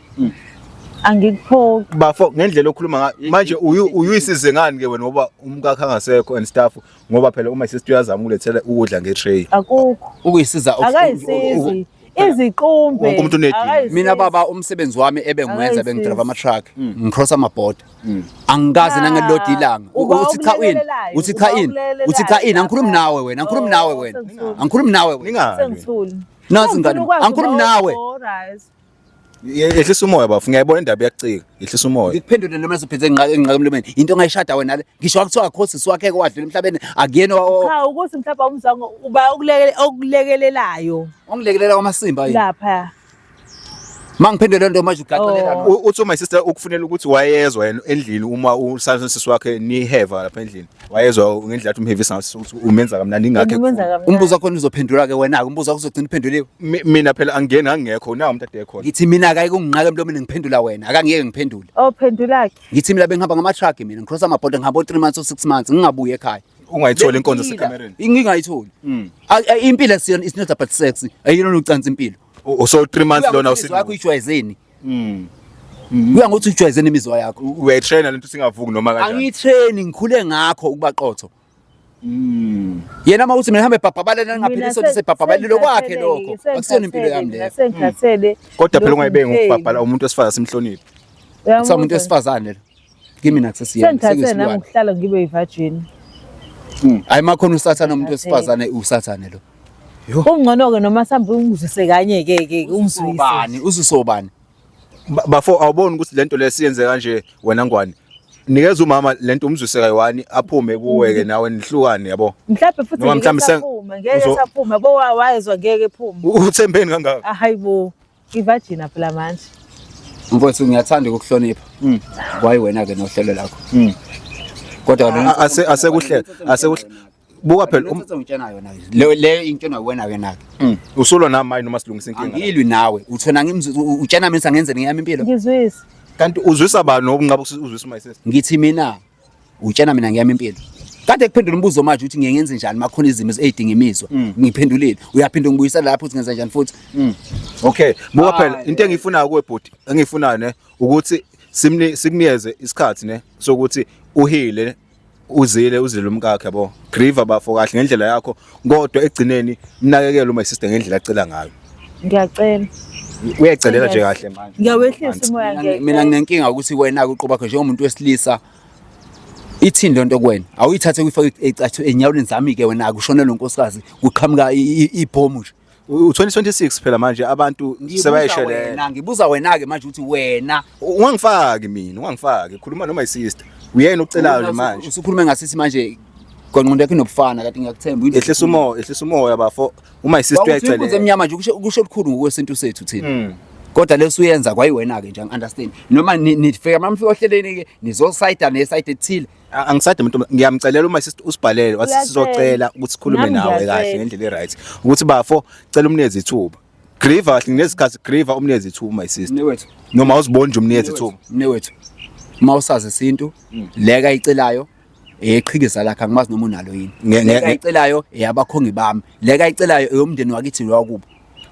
Angikuphoqi. Bafo, ngendlela okhuluma ngayo manje uyuyisize ngani ke wena ngoba umkakhe angasekho and stuff, ngoba phela uma sister uyazama ukulethela ukudla ngetray. Akukho. Ukuyisiza Akayisizi. Iziqumbe. Wonke umuntu unedingo. Akayisizi. Mina baba, umsebenzi wami ebengiwenza Akayisizi. bengidrive ama truck, ngicross ama border. Angikaze nangelilodwa ilanga. Uba Uthi cha ini? okulekelelayo, Uthi cha uba ini? Uthi cha ini? Angikhulumi okulekelelayo. nawe wena, angikhulumi Oh, nawe wena. sengithule. Angikhulumi nawe wena. Ningalwi. Sengithule. Nazi ingane, Sengifuna ukwazi angikhulumi uba nawe. Alright. Yehlisa umoya bafo, ngiyayibona indaba iyakucika. Yehlisa umoya. Ngikuphendule noma siphethe nginqaka emlomeni. Into ongayishada wena le. Ngisho akuthiwa akhosi wakhe kwadlula emhlabeni akuyena Cha, ukuthi mhlawumbe umzango uba okulekelelayo ongilekelela kwamasimba yini. lapha. Mangiphendule lento manje ugaxelela. Oh. Uthi my sister ukufunela ukuthi wayezwa yena endlini uma usasisi wakhe niheva lapha endlini. Wayezwa ngendlela athi umhevisa ngaso ukuthi umenza kamnandi ingakho. Umenza ekufuna. kamnandi. Umbuzo wakho uzophendula ke wena ke, umbuzo wakho uzogcina uphenduliwe. Mina phela angingeni, ngangekho na umuntu ade ekhona. Ngithi mina akayi kunginqaka emlomeni ngiphendula wena, akangiyeke ngiphendule. Ophendula ke. Ngithi mina bengihamba ngama truck mina, ngicross ama border ngihamba 3 months or 6 months ngingabuyi ekhaya. Ungayitholi inkonzo Ngempila, sekamereni. Ngingayitholi. Impilo siyona is not about sex. Ayilona ucansi impilo. So 3 months lona Imizwa yakho usithi uyijwayezeni. Kuya ngokuthi ujwayezeni imizwa yakho. Uyayitraina lento singavuki noma kanjani. Angiyitrain, ngikhule ngakho ukuba qotho. Yena uma uthi mina hambe ebhabhabaleni ngingapheli isonto sebhabhabalile kwakhe lokho. Akusiyona impilo yami leyo. Sengikhathele. Kodwa phela ungayibeki ngokubhabhala umuntu wesifazane, simhloniphe. Kuthiwa umuntu wesifazane lo. Kimi nakusesiyena Sengikhathele nami sekuyisilwane. ukuhlala ngibe yivirgin. Hayi makhona usathane umuntu wesifazane usathane lo. Kungcono ke noma sambe ungizwise kanye ke ke ungizwise. Ubani uzusobani? Bafo, awuboni ukuthi lento lesiyenze kanje wena ngwane. Nikeza umama lento umzwise kayi-one aphume kuwe ke nawe nihlukane yabo. Mhlawumbe futhi Noma ngeke mhlawumbe saphuma, ngeke saphuma bo wayezwa ngeke ephume. Uthembeni kangaka? Hayibo, ivirgin phela manje. Mfowethu, ngiyathanda ukukuhlonipha. Kwayi wena ke nohlelo lakho. Kodwa wena Asekuhle asekuhle. Buka phela ngitshena yona le into wena wena ke. Usulwa nami manje noma silungisa inkinga. Angilwi nawe, uthona utshena mina sangenzeni ngiyami impilo. Ngizwise. Kanti uzwisa bani ngokunqaba uzwisa my sister? Ngithi mina utshena mina ngiyami impilo. Kade kuphendula umbuzo manje uthi ngiye ngenze njani makhona izimo ezidinga imizwa. Ngiphendulile. Uyaphinda ungibuyisela lapho uthi ngenza njani futhi. Okay, buka phela Hayi. into engiyifunayo kuwe bhuti, engiyifunayo ne ukuthi simni sikunikeze isikhathi ne sokuthi uhile uzile uzile umkakhe yabo. Grieve bafo kahle ngendlela yakho, kodwa egcineni mnakekele uma sister ngendlela acela ngayo. Ngiyacela. Uyayicelela nje kahle manje. Ngiyawehlisa umoya Mina ngiyacela. nginenkinga ukuthi wena uqoba kho njengomuntu wesilisa ithini lento kuwena awuyithathe uyifake ecathu enyaweni zami ke wena akushonela unkosikazi kuqhamuka ibhomu nje. U2026 phela manje abantu Ngibuza sebayeshelela. wena, ngibuza wena ke manje ukuthi wena Ungangifaki mina, ungangifaki. Khuluma noma isister. Uyena ucelayo nje manje. Usukhuluma ngasithi manje kwanqondo yakho inobufana kanti ngiyakuthemba. Yehlisa umoya, yehlisa umoya bafo. Uma isister inkunzi uyayicelela. emnyama nje kusho olukhulu ngokwesintu sethu thina. Kodwa leso uyenza kwayiwena ke nje, angi-understand noma nifika mamfika ohleleni ke nizosayida nesayide ethile. Angisade umuntu, ngiyamcelela uma sister usibhalele wathi Uyacela. sizocela ukuthi sikhulume Nami nawe kahle ngiyacela. ngendlela e-right ukuthi bafo cela umnikeze ithuba. Grieve kahle nginezikhathi, grieve umnikeze ithuba my sister. Mnewethu. Noma awuziboni nje umnikeze ithuba. Mnewethu, uma usazi isintu le kayicelayo eyeqhikiza lakhe angimazi noma unalo yini. Le kayicelayo eyabakhongi bami, le kayicelayo eyomndeni wakithi lwakubo.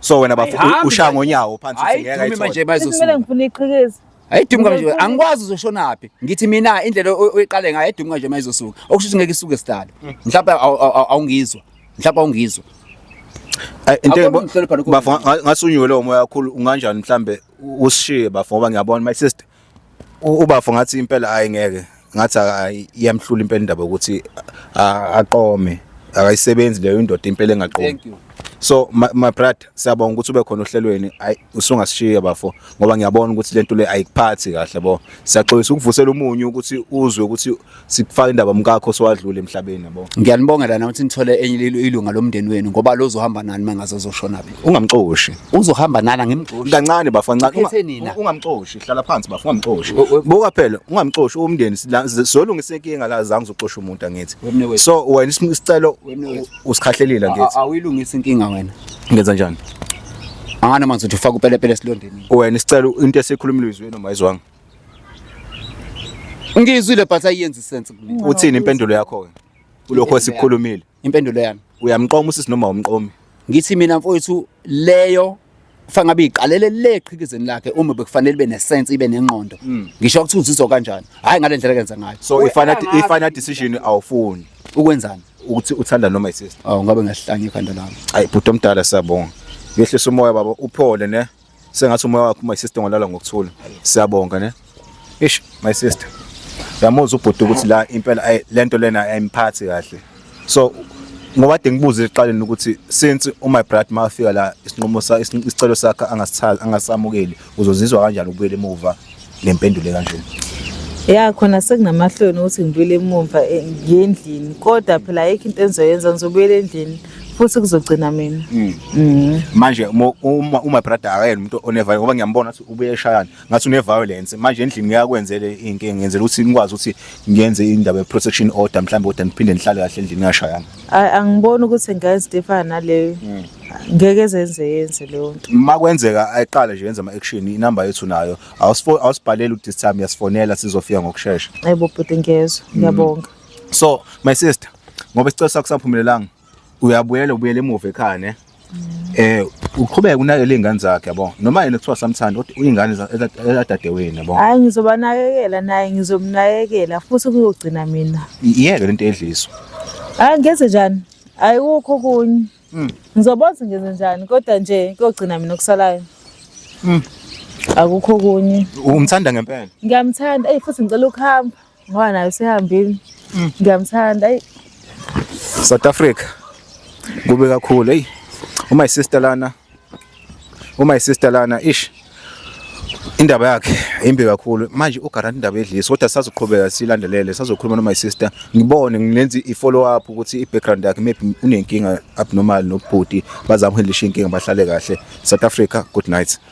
So wena bafo Ayihambi ushaya manje. ngonyawo phansi uthi ngeke Ayidumi ayithole. manje Futhi kumele mayizosuka. ngifuna iqhikiza. Ayidumi kanje, Ngifuna- angikwazi uzoshonaphi. Ngithi mina indlela oyiqale ngayo ayidumi kanje mayizosuka. Okusho ukuthi ngeke isuke sidalo. Mhlawumbe awungizwa. Mhlawumbe awungizwa. Ay, into Akho ngihlonipha lokho. bafo ngasunyuke lowo moya kakhulu unganjani mhlambe usishiye bafo ngoba ngiyabona my sister ubafo ngathi impela hayi ngeke ngathi iyamhlula impela indaba yokuthi aqome akayisebenzi leyo indoda impela engaqomi. Thank you. So my brother, siyabonga ukuthi ube khona ohlelweni. Ayi, usungasishiya bafo, ngoba ngiyabona ukuthi lento le ayikuphathi kahle yabo. Siyaxolisa ukuvusela umunyu ukuthi uzwe ukuthi sikufaka indaba mkakho sowadlula emhlabeni yabo. Ngiyanibongela na ukuthi nithole enye ilunga lomndeni wenu, ngoba lo uzohamba nani mangaze uzoshona phi? Ungamxoshi. Uzohamba nani, angimxoshi. Kancane bafo, kancane. Ukhethe nina. Ungamxoshi, hlala phansi bafo, ungamxoshi. Buka phela, ungamxoshi umndeni, sizolungisa inkinga la, zange uzoxosha umuntu angithi. Wemnewethu. So wena isicelo Wemnewethu. usikhahlelile angithi. Awuyilungisa inkinga wena. Ngenza njani? Angana manje uthi ufaka upelepele esilondeni. Wena isicelo, into esikhulumile izwe noma ayizwanga? Ngiyizwile, but ayiyenzi sense kumina. Uthini impendulo yakho ke kulokho esikukhulumile? Impendulo yami. Uyamqoma usisi noma awumqomi? Ngithi mina mfowethu, leyo kufanele ngabe iqalele le eqhikizeni lakhe, uma bekufanele ibe nesense, ibe nengqondo. Ngisho ukuthi uzizwa kanjani. Hayi ngale ndlela kenza ngayo. So i-final decision awufuni Ukwenzani? Ukuthi uthanda noma isister. Awu, ngabe ngasihlanya ikhanda lami. Ayi bhuti omdala, siyabonga. Yehlisa umoya baba, uphole ne. Sengathi umoya wakho, my sister, ngolala ngokuthula. Siyabonga ne. Ish, my sister. Uyamuzwa ubhuti ukuthi la impela ay lento lena ayimphathi kahle. So ngoba kade ngibuze ekuqaleni ukuthi since my brother mafika la isinqumo sa isicelo sakhe angasithathi, angasamukeli, uzozizwa kanjani ukubuyela emuva nempendulo kanje? Ya, khona sekunamahloni ukuthi ngibuyele emumva ngiye endlini, kodwa phela ayikho into engizoyenza, ngizobuyela endlini futhi kuzogcina mina. Manje uma uma brother akayena umuntu one ngoba ngiyambona ukuthi ubuye eshayana ngathi une violence, manje endlini ngiyakwenzele inkinga, ngenzela ukuthi ngikwazi ukuthi ngiyenze indaba ye protection order mhlawumbe, kodwa niphinde nihlale kahle endlini ngashayana. Ayi, angiboni ukuthi ngenza into efana naleyo. Ngeke zenze yenze leyo nto. Uma kwenzeka ayiqale nje yenza ama action, inamba yethu nayo, awusibhaleli ukuthi this time uyasifonela, sizofika ngokushesha. Ayibo bhuti, ngiyezwa, ngiyabonga. So my sister, ngoba isicelo sakho saphumelelanga, uyabuyela, ubuyela emuva ekhaya ne, uqhubeke unakele iy'ngane zakhe yabo, noma yena kuthiwa samthanda, kodwa iy'ngane ezadadewenu yabo. Hhayi, ngizobanakekela, naye ngizomnakekela futhi kuzogcina mina. Iyeke lento edliswa. Hhayi, ngenze njani? Ayikukho okunye. Ngizobona ukuthi ngenze njani, kodwa nje kuyogcina mina okusalayo. Akukho okunye. Umthanda ngempela? Ngiyamthanda, eyi, futhi ngicela ukuhamba ngoba naye usehambile. Ngiyamthanda, eyi. South Africa, kube kakhulu. Hey, uma sister lana, uma sister lana, ish, indaba yakhe imbi kakhulu. Manje uguarantee indaba edlisa, kodwa sazoqhubeka silandelele, sazokhuluma no my sister, ngibone ngilenze i-follow up ukuthi i-background yakhe, maybe unenkinga abnormal nobhuti, bazama ukuhandlisha inkinga, bahlale kahle. South Africa, good night.